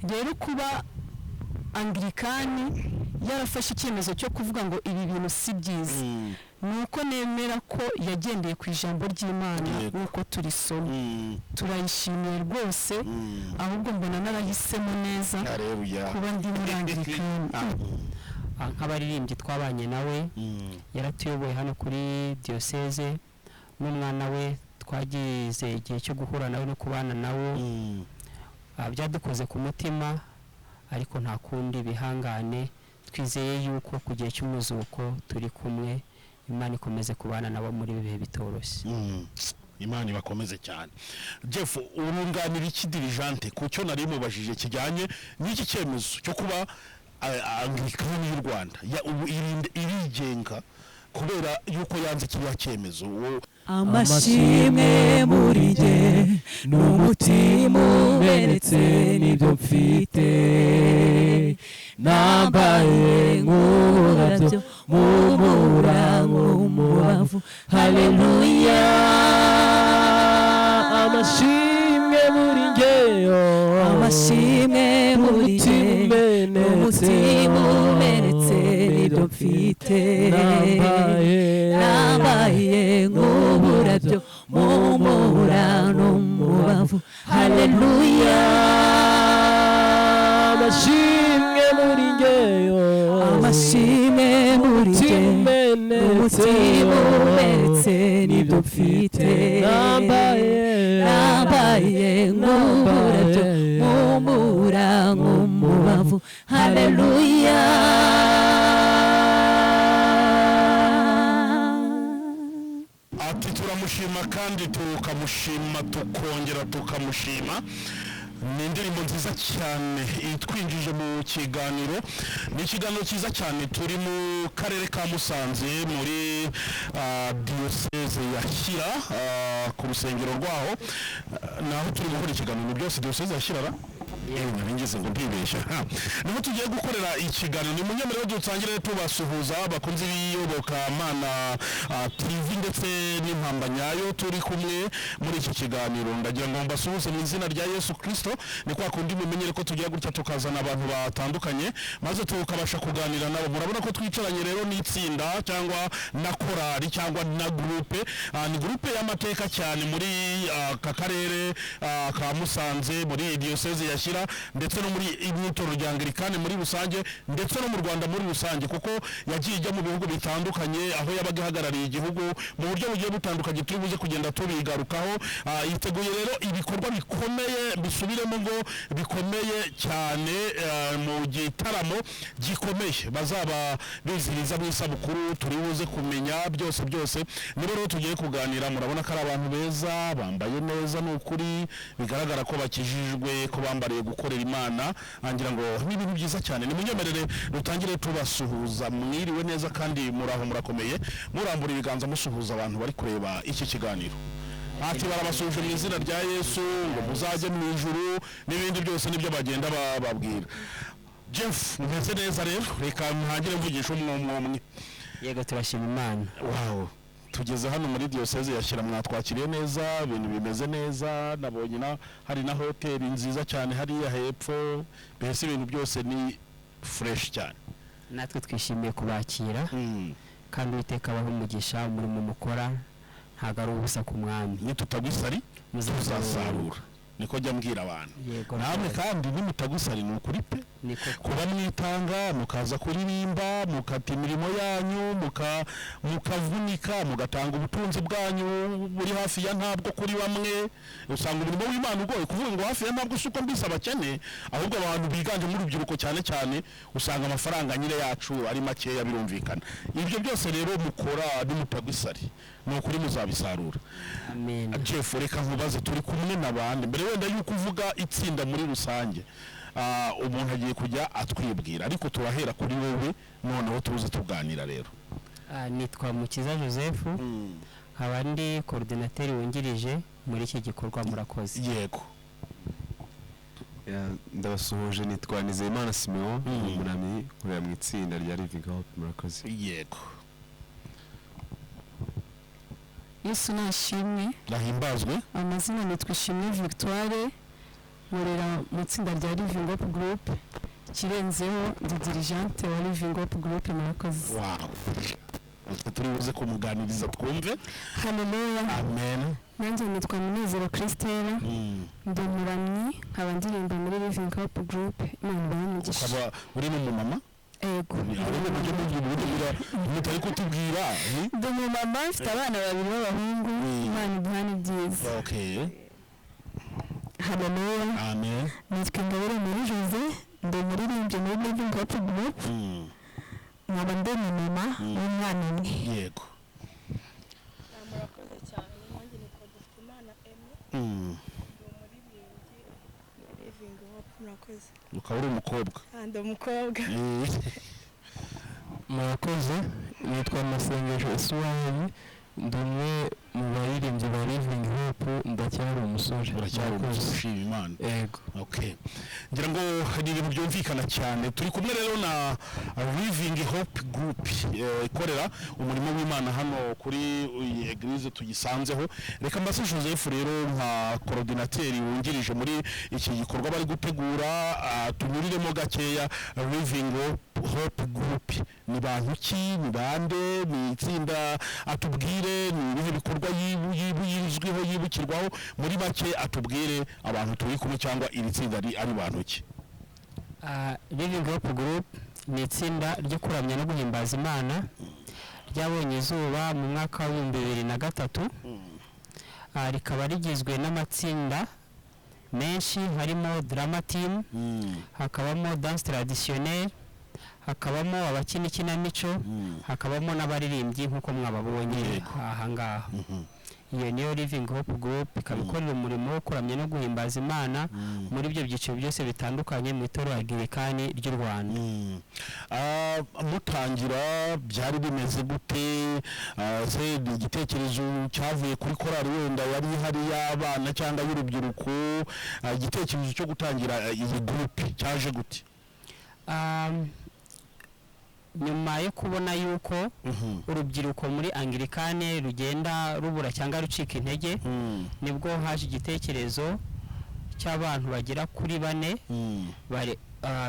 Rero kuba Anglikani yarafashe icyemezo cyo kuvuga ngo ibi bintu si byiza, ni uko nemera ko yagendeye ku ijambo ry'Imana nk'uko turisoma. Turayishimiye rwose, ahubwo mbona narahisemo neza Haleluya. kuba ndi muri Anglikani. Nk'abaririmbyi twabanye nawe, yaratuyoboye hano kuri diyoseze, n'umwana we twagize igihe cyo guhura nawe no kubana nawe. Byadukoze ku mutima, ariko nta kundi, bihangane. Twizeye yuko ku gihe cy'umuzuko turi kumwe. Imana ikomeze kubana nabo muri ibi bihe bitoroshye. Imana ibakomeze cyane. Jeff, urunganira iki dirigeante ku cyo nari mubajije kijyanye n'iki cyemezo cyo kuba Anglikani y'u Rwanda ubu irigenga kubera yuko yanze kiriya cyemezo? Amashimwe muri jye n'umutima umenetse nibyo mfite. Nambaye nk'ururabyo, mpumura nk'umubavu. Haleluya. Amashimwe muri ngeyo. Amashimwe muri jye n'umutima umenetse nibyo mfite. Nambaye. Nambaye nk'uburabyo, mpumura n'umubavu. Haleluya. Amashimwe muri ngeyo. Amashimwe muri jye n'umutima umenetse nibyo mfite. Nambaye. Nambaye nk'uburabyo, mpumura nk'umubavu. Haleluya. Ati turamushima kandi tukamushima, tukongera tukamushima. Ni indirimbo nziza cyane itwinjije mu kiganiro. Ni ikiganiro cyiza cyane. Turi mu karere ka Musanze, muri diyoseze ya Shyira, ku rusengero rwaho. Naho turi gukora ikiganiro byose. Diyoseze ya Shyira ra? Yewe, nari ngo ndibeshya. Ha. Niho tugiye gukorera ikiganiro. Ni munyemerere dutangire tubasuhuza, abakunzi b'Iyobokamana TV ndetse n'Impamba Nyayo turi kumwe muri iki kiganiro. Ndagira ngo mbasuhuze mu izina rya Yesu Kristo. Ni kwa kundi mumenyere ko tugira gutya tukazana abantu batandukanye, maze tukabasha kuganira nabo. Murabona ko twicaranye rero n'itsinda cyangwa na korali cyangwa na groupe. Ni groupe y'amateka cyane muri aka karere ka Musanze, muri diyoseze ya Shyira, ndetse no muri itorero rya Anglikani muri rusange, ndetse no mu Rwanda muri rusange, kuko yagiye ijya mu bihugu bitandukanye aho yabaga ihagarariye igihugu mu buryo bugiye butandukanye. Turi buze kugenda tubigarukaho. Yiteguye rero ibikorwa bikomeye, bisubiremo ngo bikomeye cyane, mu gitaramo gikomeye bazaba bizihiza mu isabukuru. Turi buze kumenya byose byose. Nibo rero tugiye kuganira. Murabona ko ari abantu beza, bambaye neza, ni ukuri bigaragara ko bakijijwe, ko bambariye gukorera Imana. Ngira ngo ni ibintu byiza cyane. Nimunyemerere dutangire tubasuhuza. Mwiriwe neza kandi muraho, murakomeye? Murambura ibiganza musuhuza abantu bari kureba iki kiganiro. Ati barabasuhuje mu izina rya Yesu, ngo muzajye mu ijuru n'ibindi byose nibyo bagenda bababwira. Jeff, mumeze neza? Rero reka ntangire mvugisha umwe umwe umwe. Yego, turashima Imana. Wow, tugeze hano muri diyoseze ya Shyira, mwatwakiriye neza, ibintu bimeze neza. Nabonye na hari na hoteli nziza cyane hariya hepfo, mbese ibintu byose ni fresh cyane. Natwe twishimiye kubakira, kandi Uwiteka abahe umugisha. Umurimo mukora ntabwo ari ubusa ku Mwami. Nitutagwa tuzasarura, niko jya mbwira abantu. Yego. Namwe kandi nimutagwa isari, ni ukuri pe. Niko. Kuba mwitanga mukaza kuririmba, mukata imirimo yanyu, mukavunika, mugatanga ubutunzi bwanyu buri hafi ya ntabwo. Kuri bamwe usanga umurimo w'Imana ugoye. Kuvuga ngo hafi ya ntabwo si uko mbise abakene, ahubwo abantu biganjemo urubyiruko cyane cyane usanga amafaranga nyine yacu ari makeya, birumvikana. Ibyo byose rero mukora, nimutagwa isari, ni ukuri muzabisarura. Amen. Jeff, reka nkubaze, turi kumwe n'abandi. Mbere wenda yuko uvuga itsinda muri rusange, umuntu agiye kujya atwibwira, ariko turahera kuri wowe, noneho tuze tuganira rero. Nitwa Mukiza Joseph, nkaba ndi coordinateur wungirije muri iki gikorwa. Murakoze. Yego. Yeah, ndabasuhuje. Nitwa Nizeyimana Simeon, ni umuramyi nkorera mu itsinda rya Living Hope. Murakoze. Yego. Yesu nashimwe. Nahimbazwe. Amazina nitwa Ishimwe Victoire. Nkorera mu itsinda rya Living Hope Group. Ikirenzeho, ndi dirigeante wa Living Hope Group. Murakoze. Wow, turi buze kumuganiriza twumve. Haleluya. Amen. Nanjye nitwa Munezero Christella, ndi umuramyi, nkaba ndirimba muri Living Hope Group. Imana ibahe umugisha. Ukaba uri n'umumama? Ego. Ahubwo mujye mubwira uburyo mutari kutubwira. Ndi umumama, mfite abana babiri b'abahungu. Imana iduhane ibyiza. Okay. Haleluya. Amen. Nitwa Ingabire Marie Jose, ndi umuririmbyi muri Living Hope Group, nkaba ndi umumama w'umwana umwe. Yego. Murakoze cyane. Nanjye nitwa Dufiteimana Aime, ndi umuririmbyi muri Living Hope. Murakoze. Ukaba uri umukobwa? Ndi umukobwa. Murakoze, nitwa Masengesho Isuwaheli, ndi umwe mu baririmbyi ba Living Hope, ndacyari umusore. Uracyari umusore, ushima Imana. Yego. Okay, ngira ngo ni ibintu byumvikana cyane. Turi kumwe rero na Living Hope Group ikorera umurimo w'Imana hano kuri iyi église tugisanzeho. Reka mbase Joseph rero, nka coordinateur wungirije muri iki gikorwa bari gutegura, tunyuriremo gakeya. Living Hope Group ni bantu ki? Ni bande? Ni itsinda? Atubwire ni ibihe bikorwa yizwiho, yibukirwaho. Muri make atubwire abantu turi kumwe cyangwa iri tsinda ari bantu ki. Living Hope Group ni itsinda ryo kuramya no guhimbaza Imana ryabonye izuba mu mwaka wa 2003. Rikaba rigizwe n'amatsinda menshi, harimo drama team, hakabamo dance traditionnelle, hakabamo abakina ikinamico, hakabamo n'abaririmbyi nk'uko mwababonye aha ngaha. Iyo niyo Living Hope Group, ikaba ikorera umurimo wo kuramya no guhimbaza Imana muri ibyo byiciro byose bitandukanye mu itorero Anglikani ry'u Rwanda. Mutangira byari bimeze gute? Se ni igitekerezo cyavuye kuri korali wenda yari ihari y'abana cyangwa y'urubyiruko? Igitekerezo cyo gutangira iyi groupe cyaje gute? Nyuma yo kubona yuko urubyiruko muri Anglikane rugenda rubura cyangwa rucika intege, nibwo haje igitekerezo cy'abantu bagera kuri bane,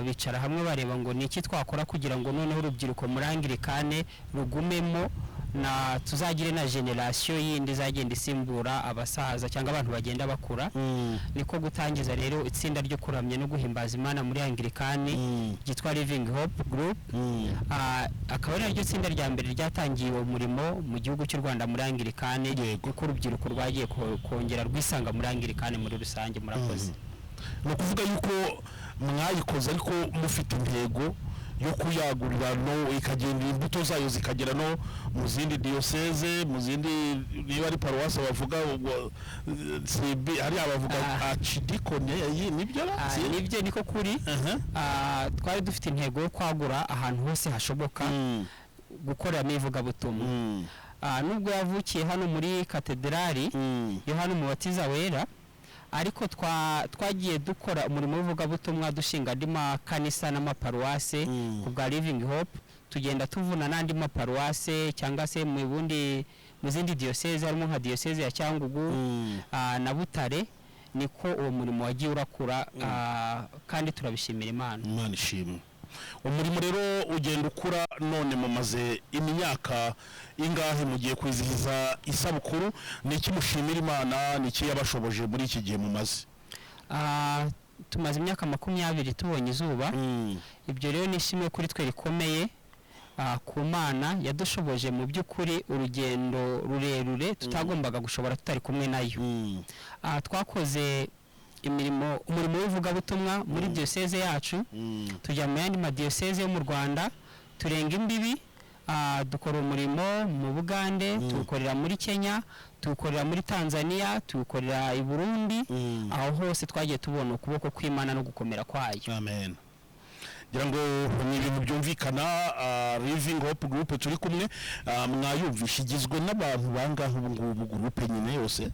bicara hamwe bareba ngo ni iki twakora kugira ngo noneho urubyiruko muri Anglikane rugumemo, na tuzagire na génération yindi izagenda isimbura abasaza cyangwa abantu bagenda bakura. Niko gutangiza rero itsinda ryo kuramya no guhimbaza Imana muri Anglikani ryitwa Living Hope Group. Akaba ari naryo tsinda rya mbere ryatangiye uwo murimo mu gihugu cy'u Rwanda muri Anglikane, kuko urubyiruko rwagiye kongera rwisanga muri Anglikane muri rusange. Murakoze. Ni ukuvuga yuko mwayikoze ariko mufite intego yo kuyagurira no ikagenda, imbuto zayo zikagera no mu zindi diyoseze, mu zindi, niba ari paruwasi bavuga ubwo, hariya bavuga archidikone, iyi nibyo ra? Nibyo, niko kuri. Twari dufite intego yo kwagura ahantu hose hashoboka gukoreramo ivugabutumwa. Nubwo yavukiye hano muri katedrali Yohana Umubatiza Wera, ariko twagiye dukora umurimo w'ivugabutumwa, dushinga andi makanisa n'amaparuwase ku bwa Living Hope, tugenda tuvuna n'andi maparuwase cyangwa se mu bundi, mu zindi diyoseze, harimo nka diyoseze ya Cyangugu na Butare. Niko uwo murimo wagiye urakura, kandi turabishimira Imana. Imana ishimwe. Umurimo rero ugenda ukura. None mumaze imyaka ingahe? Mugiye kwizihiza isabukuru. Ni iki mushimira Imana? Ni iki yabashoboje muri iki gihe mumaze? Tumaze imyaka 20 tubonye izuba. Ibyo rero ni ishimwe kuri twe rikomeye, ku Mana yadushoboje mu by'ukuri urugendo rurerure tutagombaga gushobora tutari kumwe nayo. Twakoze imirimo, umurimo w'ivugabutumwa muri diyoseze yacu, tujya mu yandi madiyoseze yo mu Rwanda, turenga imbibi, dukora umurimo mu Bugande, tuwukorera muri Kenya, tuwukorera muri Tanzania, tuwukorera i Burundi. Aho hose twagiye tubona ukuboko kw'Imana no gukomera kwayo. Amen. Ngira ngo ni ibintu byumvikana. Living Hope Group turi kumwe, mwayumvisha, igizwe n'abantu bangahe ubu ngubu, groupe nyine yose?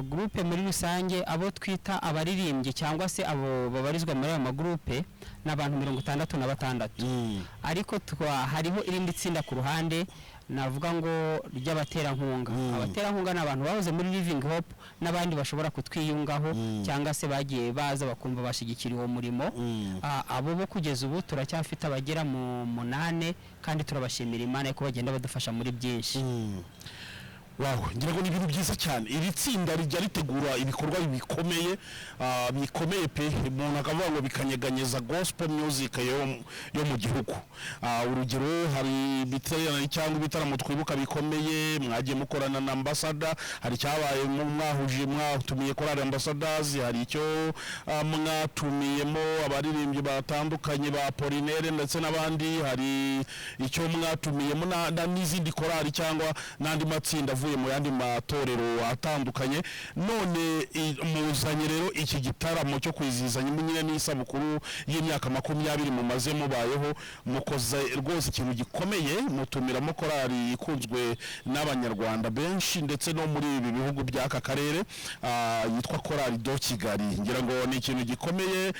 Groupe muri rusange, abo twita abaririmbyi cyangwa se abo babarizwa muri ayo magurupe, ni abantu 66, ariko hariho irindi tsinda ku ruhande. Navuga ngo ry'abaterankunga. Abaterankunga ni abantu bahoze muri Living Hope n'abandi bashobora kutwiyungaho, cyangwa se bagiye baza bakumva bashyigikira uwo murimo. Abo bo kugeza ubu turacyafite abagera mu 8, kandi turabashimira Imana ko bagenda badufasha muri byinshi. Wow, ngira ngo ni ibintu byiza cyane. Iri tsinda rijya ritegura ibikorwa bikomeye, bikomeye pe, umuntu akavuga ngo bikanyeganyeza gospel music yo mu gihugu. Urugero hari ibiterane cyangwa ibitaramo twibuka bikomeye mwagiye mukorana na Ambassador, hari cyabaye mwahuje mwatumiye korali Ambassadors, hari icyo mwatumiyemo abaririmbyi batandukanye ba Polinaire ndetse n'abandi, hari icyo mwatumiyemo n'izindi korali cyangwa n'andi matsinda avuye mu yandi matorero atandukanye. None muzanye rero iki gitaramo cyo kwizihiza nyine n'isabukuru y'imyaka 20 mumaze mubayeho, mukoze rwose ikintu gikomeye, mutumiramo korali ikunzwe n'Abanyarwanda benshi ndetse no muri ibi bihugu by'aka karere, yitwa Korali do Kigali. Ngira ngo ni ikintu gikomeye.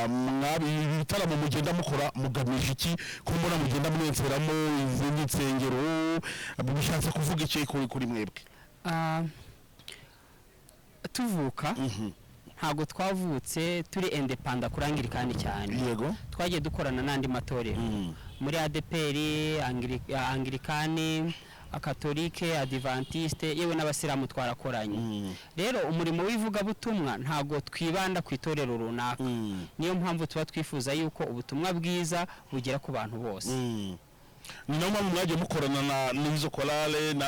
Mwabi bitaramo mugenda mukora mugamije iki? Ko mbona mugenda mwemferamo izindi nsengero, bishatse kuvuga iki kuri mwebwe? Tuvuka ntabwo twavutse turi independa kuri Anglikani cyane. Yego. Twagiye dukorana n'andi matorero muri ADPR, Anglikani, Katolike, Adventiste, yewe n'abasilamu twarakoranye. Rero umurimo w'ivugabutumwa ntabwo twibanda ku itorero runaka. Niyo mpamvu tuba twifuza yuko ubutumwa bwiza bugera ku bantu bose. Ni nayo mpamvu mwagiye mukorana n'izo korale na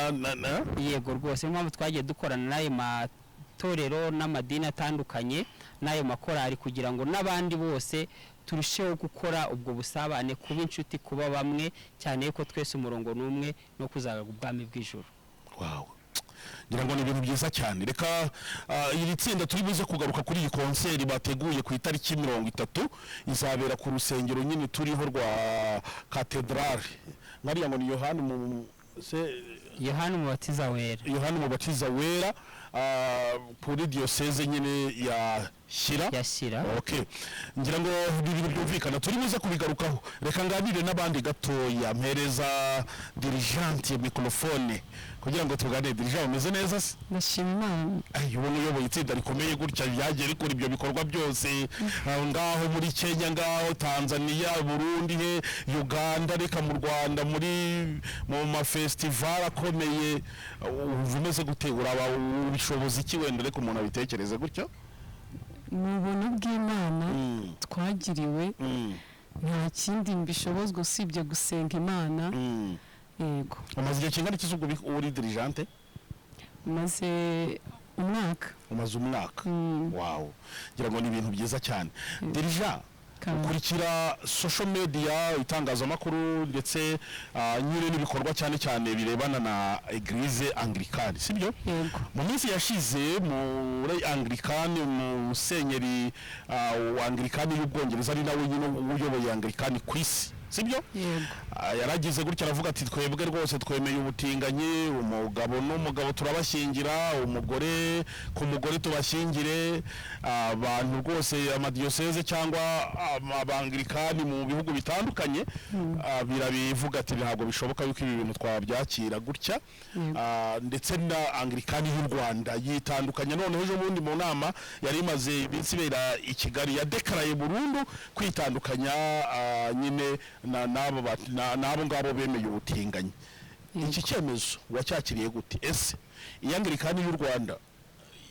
Yego rwose, niyo mpamvu twagiye dukorana n'ayo matorero n'amadini atandukanye n'ayo makorali, kugira ngo n'abandi bose turusheho gukora ubwo busabane, kuba inshuti, kuba bamwe, cyane ko twese umurongo n'umwe no kuzaga ubwami bw'ijuru. Wow, ngira ngo ni ibintu byiza cyane. Reka iri tsinda turi buze kugaruka kuri iyi konseri bateguye ku itariki 30, izabera ku rusengero nyine turiho rwa katedrale. Nkariya ngo ni Yohani Mubatiza Wera. Yohani Mubatiza Wera, kuri diocese nyine ya Shyira. Okay, ngira ngo ibintu byumvikana, turi buze kubigarukaho. Reka nganire n'abandi gatoya, mpereza dirigente microphone kugira ngo tugane. Dirigente, umeze neza se? Ndashima Imana. Ayo, ubona uyoboye itsinda rikomeye gutya, byagiye rikora ibyo bikorwa byose ngaho muri Kenya, ngaho Tanzania, Burundi, he Uganda, reka mu Rwanda muri mu mafestival akomeye, umeze gute? Uraba ubishoboza iki wenda? Reka umuntu abitekereze gutyo. Ni ubuntu bw'Imana twagiriwe, nta kindi mbishobozwa usibye gusenga Imana. Yego. Umaze igihe kingana iki ubwo uri dirigente? Maze umwaka. Umaze umwaka. Wow, ngira ngo ni ibintu byiza cyane. Dirija, ukurikira social media, itangazamakuru ndetse nyine n'ibikorwa cyane cyane birebana na Eglise Anglikani, sibyo? Yego. Mu minsi yashize muri Anglikani, musenyeri wa Anglikani y'Ubwongereza, ari nawe nyine uyoboye Anglikani ku isi, sibyo? Yego. Yaragize gutya aravuga ati twebwe rwose twemeye ubutinganyi, umugabo n'umugabo turabashyingira, umugore ku mugore tubashyingire, abantu rwose amadiyoseze cyangwa abanglikani mu bihugu bitandukanye birabivuga ati ntabwo bishoboka yuko ibi bintu twabyakira gutya. Ndetse na Anglikani y'u Rwanda yitandukanye. Noneho ejo bundi mu nama yari imaze iminsi ibera i Kigali yadekaraye burundu kwitandukanya nyine n'abo ngabo bemeye ubutinganyi. Iki cyemezo wacyakiriye gute? Ese iyo Anglikani y'u Rwanda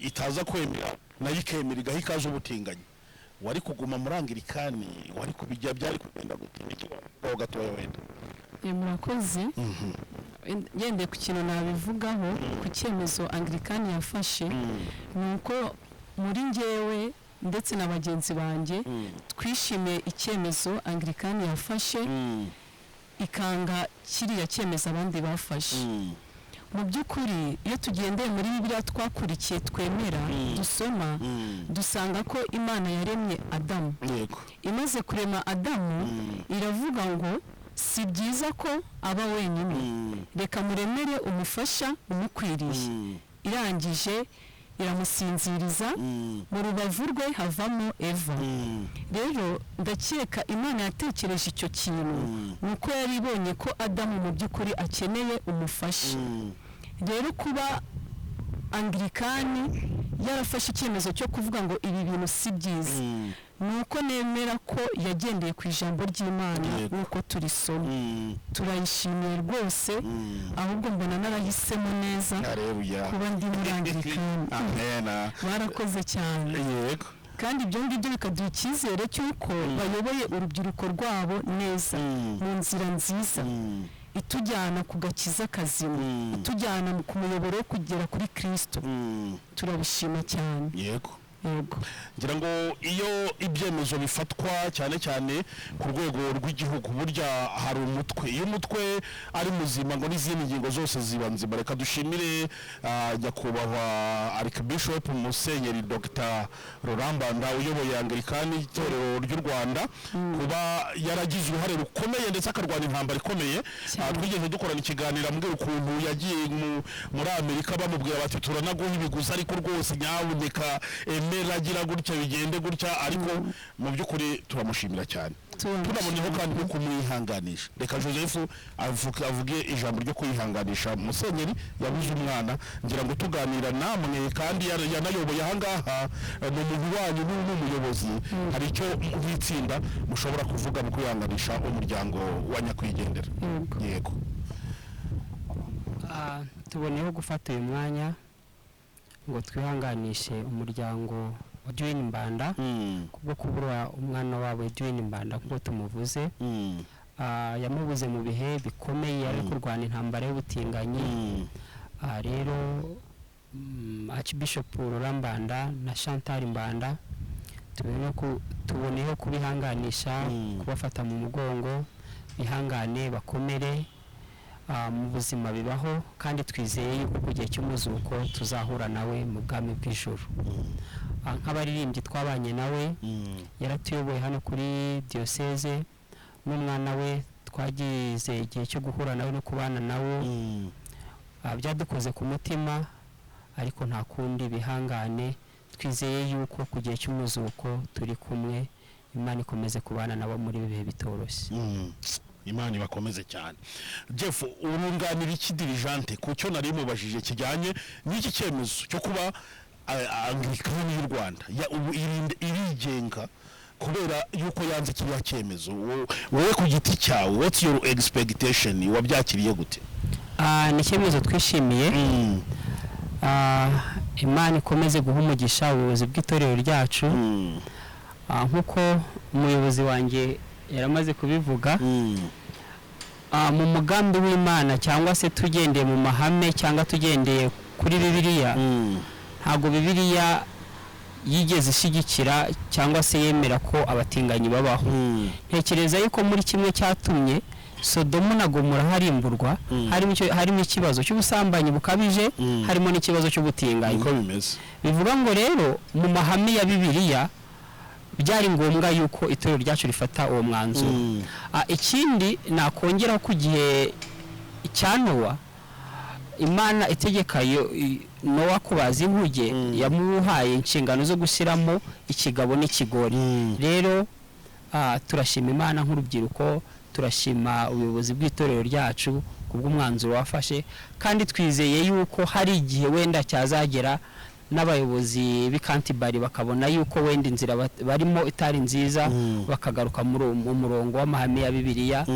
itaza kwemera nayo ikemera igaha ikaze ubutinganyi, wari kuguma muri Anglikani? Wari kubijya byari kugenda gute? Aho gatoya wenda. Murakoze. Ngendeye ku kintu nabivugaho ku cyemezo Anglikani yafashe, ni uko muri njyewe ndetse na bagenzi banjye twishimiye icyemezo Anglikani yafashe, ikanga kiriya cyemezo abandi bafashe. Mu by'ukuri iyo tugendeye muri Bibiliya twakurikiye, twemera, dusoma, dusanga ko Imana yaremye Adamu. Imaze kurema Adamu iravuga ngo si byiza ko aba wenyine, reka muremere umufasha umukwiriye. Irangije Iramusinziriza, mu rubavu rwe havamo Eva. Rero ndakeka Imana yatekereje icyo kintu nuko yari ibonye ko Adamu mu by'ukuri akeneye umufasha. Rero kuba Anglikani yarafashe icyemezo cyo kuvuga ngo ibi bintu si byiza, nuko nemera ko yagendeye ku ijambo ry'Imana nk'uko turisoma. Turayishimiye rwose, ahubwo mbona narahisemo neza kuba ndi muri Anglikani. Barakoze cyane. Kandi ibyo ngibyo bikaduha icyizere cy'uko bayoboye urubyiruko rwabo neza mu nzira nziza itujyana ku gakiza kazima, itujyana ku muyoboro wo kugera kuri Kristo. Turabishima cyane. Yego. Ngira ngo iyo ibyemezo bifatwa cyane cyane ku rwego rw'igihugu, burya hari umutwe. Iyo umutwe ari muzima ngo n'izindi ngingo zose ziba nzima. Reka dushimire nyakubahwa Archbishop Musenyeri Dr. Laurent Mbanda uyoboye Anglikani itorero ry'u Rwanda, kuba yaragize uruhare rukomeye ndetse akarwana intambara ikomeye. Twigeze dukorana ikiganiro ambwira ukuntu yagiye muri Amerika bamubwira bati turanaguha ibiguzi ariko rwose nyabuneka agira gutya bigende gutya, ariko mu by'ukuri turamushimira cyane. Tunaboneyeho kandi no kumwihanganisha. Reka Joseph avuge ijambo ryo kwihanganisha Musenyeri yabuze umwana. Ngira ngo tuganira namwe kandi yanayoboye ahangaha, ni umuntu wanyu n'umuyobozi, hari icyo nk'itsinda mushobora kuvuga mu kwihanganisha umuryango wa nyakwigendera. Yego. Tuboneyeho gufata uyu mwanya ngo twihanganishe umuryango wa Edwin Mbanda kubwo kubura umwana wabo Edwin Mbanda nk'uko tumuvuze. Yamubuze mu bihe bikomeye, yari kurwana intambara y'ubutinganyi. Rero Archbishop Laurent Mbanda na Chantal Mbanda tuboneyeho kubihanganisha, kubafata mu mugongo, bihangane bakomere. Mu buzima bibaho, kandi twizeye yuko ku gihe cy'umuzuko tuzahura nawe mu bwami bw'ijuru. Nk'abaririmbyi twabanye nawe, yaratuyoboye hano kuri diyoseze, n'umwana we twagize igihe cyo guhura nawe no kubana nawe. Byadukoze ku mutima, ariko nta kundi, bihangane, twizeye yuko ku gihe cy'umuzuko turi kumwe. Imana ikomeze kubana nabo muri ibi bihe bitoroshye. Imana ibakomeze cyane. Jeff, urunganira iki dirijante ku cyo nari mubajije kijyanye n'iki cyemezo cyo kuba Anglikani y'u Rwanda irigenga kubera yuko yanze kiriya cyemezo? Wowe ku giti cyawe, what's your expectation? Wabyakiriye gute? Ni icyemezo twishimiye. Imana ikomeze guha umugisha ubuyobozi bw'itorero ryacu. Nk'uko umuyobozi wanjye yaramaze kubivuga, mu mugambi w'Imana cyangwa se tugendeye mu mahame cyangwa tugendeye kuri Bibiliya, ntabwo Bibiliya yigeze ishyigikira cyangwa se yemera ko abatinganyi babaho. Ntekereza yuko muri kimwe cyatumye Sodomu na Gomora harimburwa, harimo ikibazo cy'ubusambanyi bukabije, harimo n'ikibazo cy'ubutinganyi. Bivuga ngo rero mu mahame ya Bibiliya byari ngombwa yuko itorero ryacu rifata uwo mwanzuro. Ikindi nakongera ku gihe cya Nowa, Imana itegeka Nowa kubaza inkuge, yamuhaye inshingano zo gushyiramo ikigabo n'ikigori. Rero turashima Imana nk'urubyiruko, turashima ubuyobozi bw'itorero ryacu kubw'umwanzuro wafashe, kandi twizeye yuko hari igihe wenda cyazagera n'abayobozi b'ikantibari bakabona yuko wenda inzira barimo itari nziza, bakagaruka mu murongo w'amahame ya Bibiliya.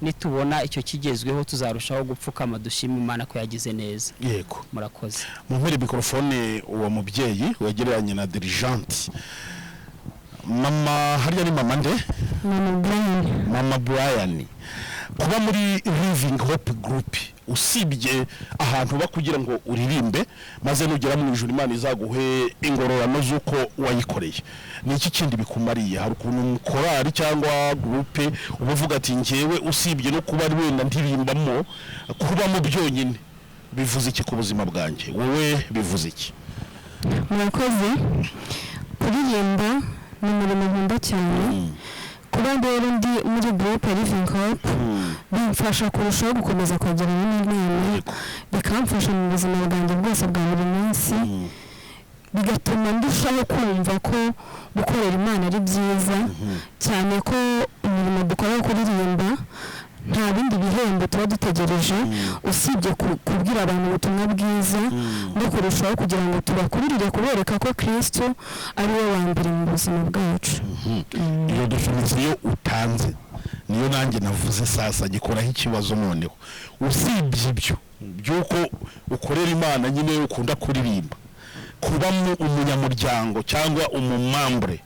Nitubona icyo kigezweho tuzarushaho gupfukama dushima Imana ko yagize neza. Yego, murakoze. Mumpere mikrofone uwo mubyeyi wegereranye na dirigente. Mama harya ni mama nde? Mama Brian. Mama Brian. Kuba muri Living Hope Group, usibye ahantu bakugira ngo uririmbe maze nugera mu ijuru Imana izaguhe ingororano z'uko wayikoreye, ni iki kindi bikumariye? Hari ukuntu korali cyangwa groupe uba uvuga ati njyewe usibye no kuba ari wenda ndirimbamo, kubamo byonyine bivuze iki ku buzima bwanjye? Wowe bivuze iki? Murakoze. Kuririmba ni umurimo nkunda cyane. Kuba rero ndi muri groupe Living Hope bimfasha kurushaho gukomeza kwegerana n'Imana, bikamfasha mu buzima bwanjye bwose bwa buri munsi. Bigatuma ndushaho kumva ko gukorera Imana ari byiza, cyane ko umurimo dukora wo kuririmba nta bindi bihembo tuba dutegereje usibye kubwira abantu ubutumwa bwiza no kurushaho kugira ngo tubakururire kubereka ko Kristo ari we wa mbere mu buzima bwacu. Iyo definisiyo utanze niyo nanjye navuze. Sasa gikoraho ikibazo noneho, usibye ibyo by'uko ukorera Imana nyine, ukunda kuririmba, kubamo umunyamuryango cyangwa umumembre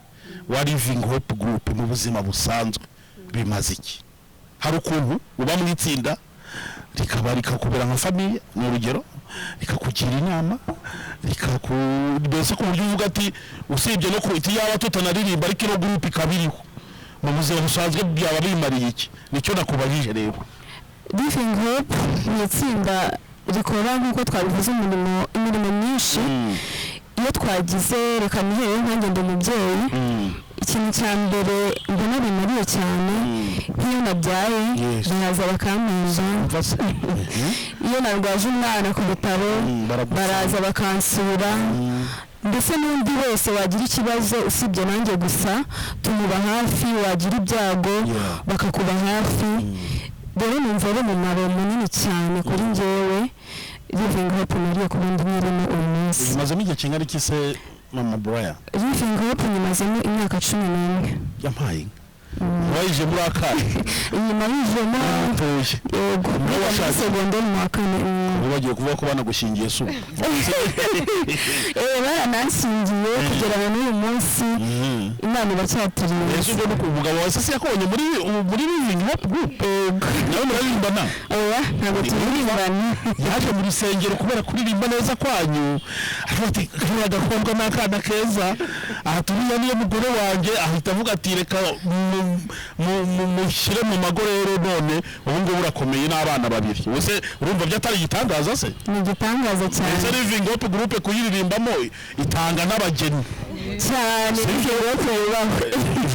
wa Living Hope Group mu buzima busanzwe bimaze iki? Hari ukuntu uba mu itsinda rikaba rikakubera nka famille, ni urugero, rikakugira inama, rikaku mbese ku buryo uvuga ati usibye no ku yaba tutanaririmba ariko ino group ikaba iriho, mu buzima busanzwe byaba bimariye iki? Nicyo nakubajije rero. Living Hope ni itsinda rikora, nk'uko twabivuze, imirimo myinshi. Iyo twagize, reka nihere nkanjye, ndi umubyeyi, ikintu cya mbere mbona bimariye cyane, nk'iyo nabyaye baraza bakampiza, iyo narwaje umwana ku bitaro baraza bakansura, ndetse n'undi wese wagira ikibazo usibye nanjye gusa tumuba hafi, wagira ibyago bakakuba hafi. Rero numva ari umumaro munini cyane kuri njyewe Living Hope nariye kuba ndi nyirimo uyu munsi. Umazemo igihe kingana iki se, mama Brian? Living Hope nyimazemo imyaka 11. Yampaye inka, wayije muri akana? Iyi nayijemo. Mutoye? Yego, Niwe niga muri washatse? segonderi mu wa kane. Ubu bagiye kuvuga ko banagushyingiye se ubu? Barananshingiye, kugera na n'uyu munsi Imana iracyaturinze. Ese ubwo ni umugabo wawe se yakubonye muri Living Hope Group? Nawe muraririmbana? Oya, ntabwo turirimbana. Yaje mu rusengero kubera kuririmba neza kwanyu, aravuga ati kariya gakobwa ni akana keza, aha turiya niyo mugore wanjye, ahita avuga ati reka mushyire mu mago. Rero none ubu ngubu urakomeye n'abana babiri. Ubuse urumva byatari igitangaza se? Ni igitangaza cyane. Ese Living Hope Group kuyiririmbamo itanga n'abageni? Cyane. Sibyo? Living Hope yubahwe.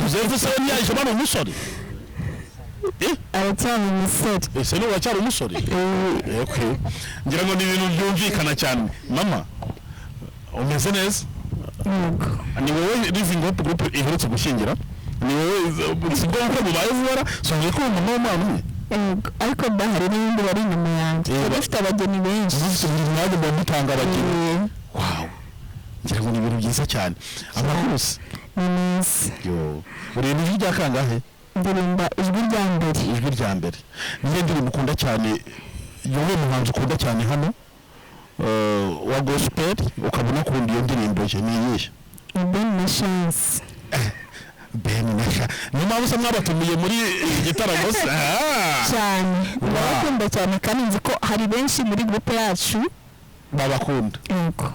Joseph se ntiyahise aba umusore? Aracyari umusore. Ese n'ubu aracyari umusore? Okay. Ngira ngo ni ibintu byumvikana cyane. Mama, umeze neza? Yego. Ni wowe Living Hope Group iherutse gushyingira? Ni wowe? Si bwo bukwe bubaye vuba, sonje ko mama w'umwana umwe? Yego, ariko ndahari n'ibindi bari inyuma yanjye. Tuba dufite abageni benshi. Mufite buri mwanya muba mutanga abageni. Wow, ngira ngo ni ibintu byiza cyane. Amakuru se? Ni meza. Yo, uririmba ijwi rya kangahe? Ndirimba ijwi rya mbere. Ijwi rya mbere. Niyo ndirimbo ukunda cyane? Yowe muhanzi ukunda cyane hano wa gospel ukabona ukunda iyo ndirimbo ye ni iyihe? Ni Ben na Chance. Ben na Chance, niyo mpamvu se mwabatumiye muri iki gitaramo se? Ah! Cyane, ndabakunda cyane, kandi nzi ko hari benshi muri groupe yacu babakunda. Yego.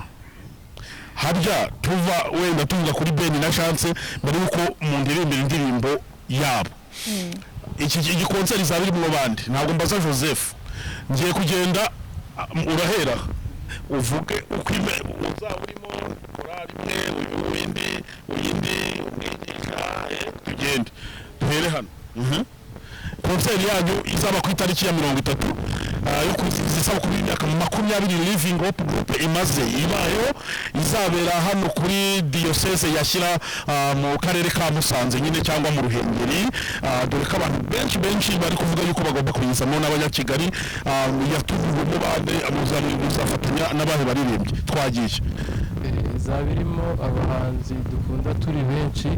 Harya tuva wenda tuvuga kuri Ben na Chance, mbere yuko mu ndirimbira indirimbo yabo, iki konseri izaba irimo bande? Ntabwo mbaza Joseph, ngiye kugenda urahera uvuge uko uzaba urimo, korali imwe, uyu windi, uyindi, umwigisha, tugende duhere hano. Konseri yanyu izaba ku itariki ya 30 yo kwizihiza isabukuru y'imyaka 20 Living Hope Group imaze ibayeho, izabera hano kuri diyoseze ya Shyira, mu karere ka Musanze nyine cyangwa mu Ruhengeri, dore ko abantu benshi benshi bari kuvuga yuko bagomba kuyizamo n'Abanyakigali. Yatumiwemo bande? Muzafatanya n'abahe baririmbyi? Twagiye. Izaba irimo abahanzi dukunda turi benshi,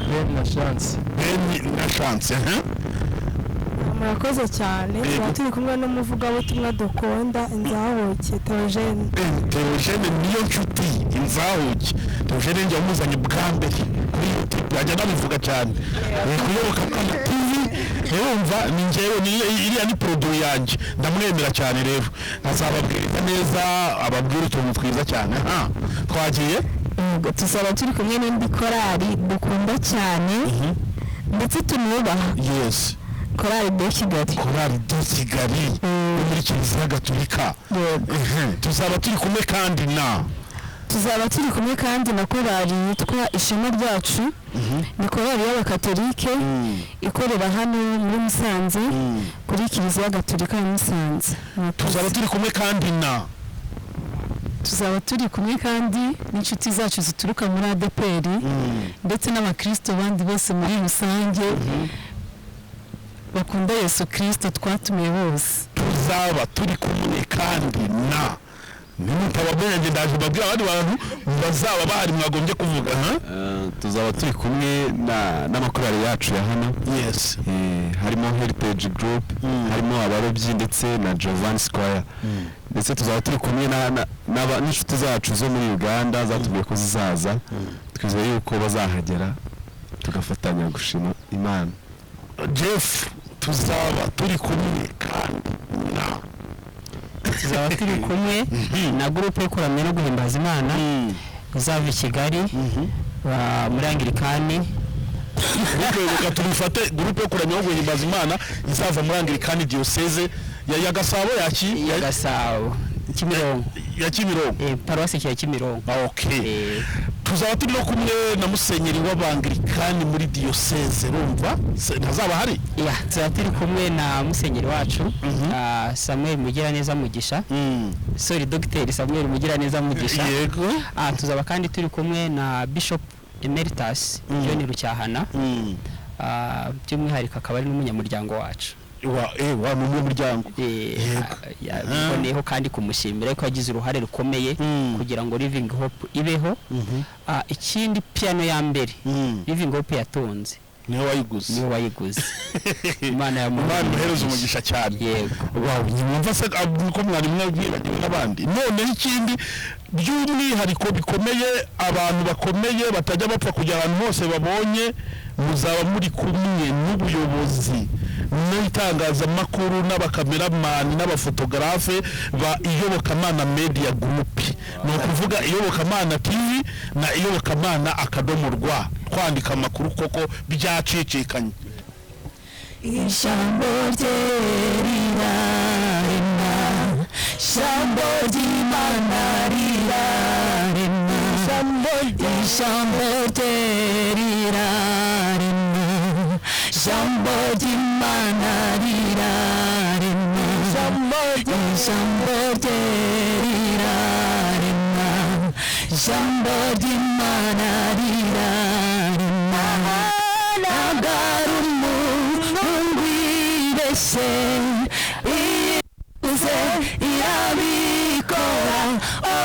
Ben na Chance. Ben na Chance, eh? Murakoze cyane. Tuba turi kumwe n'umuvugabutumwa dukunda, Inzahuke Theogene. Theogene niyo nshuti, Inzahuke Theogene njya muzanye bwa mbere kuri YouTube, ajya anabivuga cyane. Kuyoboka Kana TV, urumva ni njyewe, ni iriya ni produit yanjye, ndamwemera cyane. Rero azababwiriza neza, ababwira utuntu twiza cyane. Ha, twagiye. Yego, tuzaba turi kumwe n'indi korali dukunda cyane ndetse tunubaha. Korali de Kigali. Korali de Kigali yo muri Kiliziya Gatolika. Tuzaba turi kumwe kandi na Tuzaba turi kumwe kandi na korali yitwa Ishema Ryacu, ni korali y'Abakatolike ikorera hano muri Musanze kuri Kiliziya Gatolika ya Musanze. Tuzaba turi kumwe kandi na Tuzaba turi kumwe kandi n'inshuti zacu zituruka muri ADEPR ndetse n'abakristo bandi bose muri rusange bakunda Yesu Kristo, twatumiye bose. Tuzaba turi kumwe kandi na nimutababwira, njye ndaje mbabwira abandi bantu bazaba bahari mwagombye kuvuga ha. Tuzaba turi kumwe n'amakorali yacu ya hano. Harimo Heritage Group, harimo abarobyi ndetse na Giovanni Squire, ndetse tuzaba turi kumwe n'inshuti zacu zo muri Uganda zatubwiye ko zizaza. Twizeye yuko bazahagera tugafatanya gushima Imana. Jeff, tuzaba turi kumwe kandi na Tuzaba turi kumwe na groupe yo kuramya no guhimbaza Imana izava i Kigali muri Anglikani. Reka tubifate, groupe yo kuramya no guhimbaza Imana izava muri Anglikani Diocese ya Gasabo yaki ya Gasabo, Kimironko. Ya Kimironko. Paruwasi ya Kimironko. Okay, tuzaba turi no kumwe na musenyeri w'Abanglikani muri diocese, urumva ntazaba hari? Ya, tuzaba turi kumwe na musenyeri wacu Samuel Mugiraneza Mugisha, sorry, Dr Samuel Mugiraneza Mugisha. Yego. Tuzaba kandi turi kumwe na Bishop Emeritus John Rucyahana, by'umwihariko akaba ari n'umunyamuryango wacu. Wa ni umunyamuryango. Yaboneyeho kandi kumushimira ko yagize uruhare rukomeye kugira ngo Living Hope ibeho. Ikindi, piano ya mbere Living Hope yatunze niwe wayiguze. Niwe wayiguze, Imana Imana imuhereza umugisha cyane. Yego. Wow, mwumva se ko mwari mwabibagiwe n'abandi? Noneho ikindi by'umwihariko bikomeye, abantu bakomeye batajya bapfa kujya ahantu hose babonye, muzaba muri kumwe n'ubuyobozi n'itangazamakuru n'abakameramani n'abafotogarafe ba Iyobokamana Media Group, ni ukuvuga Iyobokamana TV na Iyobokamana.rw, twandika amakuru koko byacicikanye. Ijambo rye rirarema, ijambo ry'Imana rirarema, ijambo rye rirarema, ijambo ry'Imana rirarema, ijambo rye rirarema, ijambo ry'Imana rirarema. Ntabwo ari umuntu wibeshye, ivuze irabikora, oh,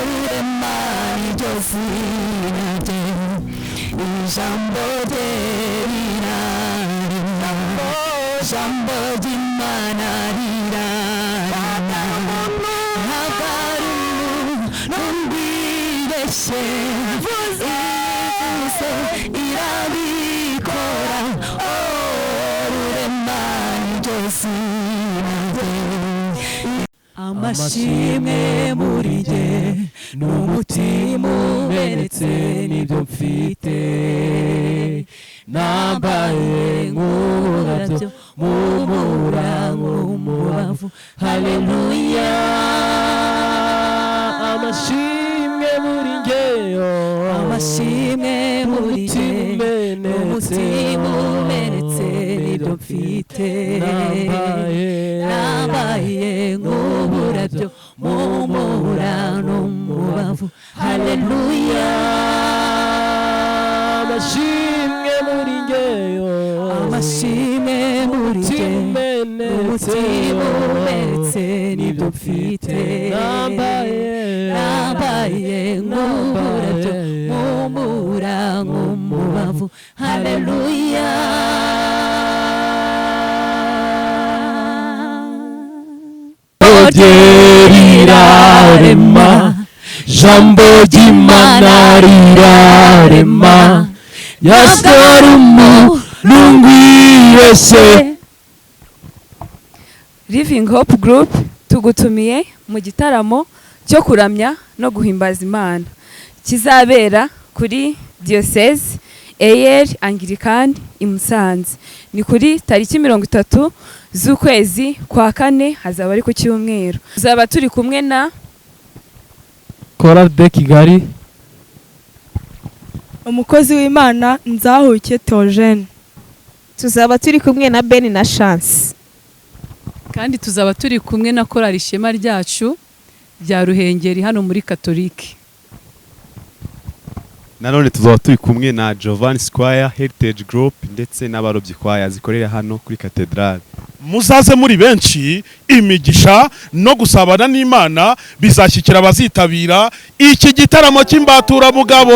rurema niryo zina rye. Ijambo rye rirarema, ijambo ry'Imana rirarema. Ntabwo ari umuntu wibeshye, ivuze irabikora, oh, rurema niryo zina rye. Amashimwe muri jye n'umutima umenetse nibyo mfite, nambaye nk'ururabyo mumura nk'umubavu, haleluya. Amashimwe muri njyeyo, Amashimwe muri jye n'umutima umenetse nibyo mfite, nambaye nk'uburabyo mumura n'umubavu, haleluya. Amashimwe muri njyeyo, Amashimwe muri jye n'umutima umenetse nibyo mfite, nambaye nk'uburabyo mumura nk'umubavu, haleluya. Rirarema, jambo ry'Imana rirarema, yasarumu nungwiyese. Living Hope Group tugutumiye mu gitaramo cyo kuramya no guhimbaza Imana kizabera kuri Diocese EYR Anglican i Musanze. Ni kuri tariki 30 z'ukwezi kwa kane, hazaba ari ku cyumweru. Tuzaba turi kumwe na Chorale de Kigali, Umukozi w'Imana Nzahuke Theogene. Tuzaba turi kumwe na Ben na Chance. Kandi tuzaba turi kumwe na korali Ishema Ryacu. bya Ruhengeri hano muri Katolike. Nanone tuzaba turi kumwe na Giovanni Squire, Heritage Group ndetse n'abarobyi kwaya zikorera hano kuri katedrali. Muzaze muri benshi. Imigisha no gusabana n'Imana bizashyikira abazitabira iki gitaramo cy'imbaturamugabo.